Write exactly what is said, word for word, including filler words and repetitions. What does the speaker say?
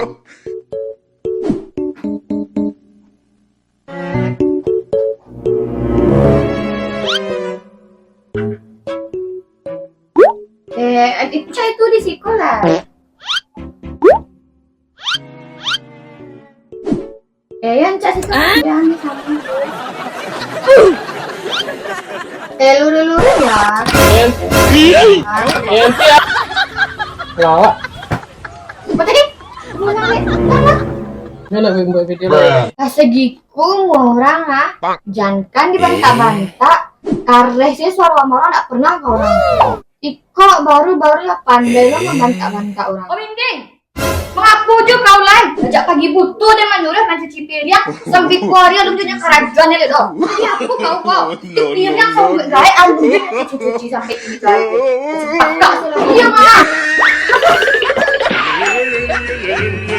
Eh, itu cak itu di siko lah. Eh, yang cak situ, yang di samping. Eh, lu dulu ya. Lawak. Apa tadi? Ulang, Lek. Ulang, ulang. Ini nak buat video lah. Ah, segiku orang ah. Jankan dibantak-bantak. Kareh sih suara orang ndak pernah ke orang. Iko baru-baru lah pandai lo mambantak-bantak orang. Om Inding, mangapo jo kau lai? Sajak pagi buto den manyuruah mancuci piriang, sampai kuari alun jo nyo karajoan ni doh. Jadi apo kau ko? Di piriang kau buek gaek alun jo nyo cuci-cuci sampai kini tu lai. Pakak sudah. Iyo, Mak.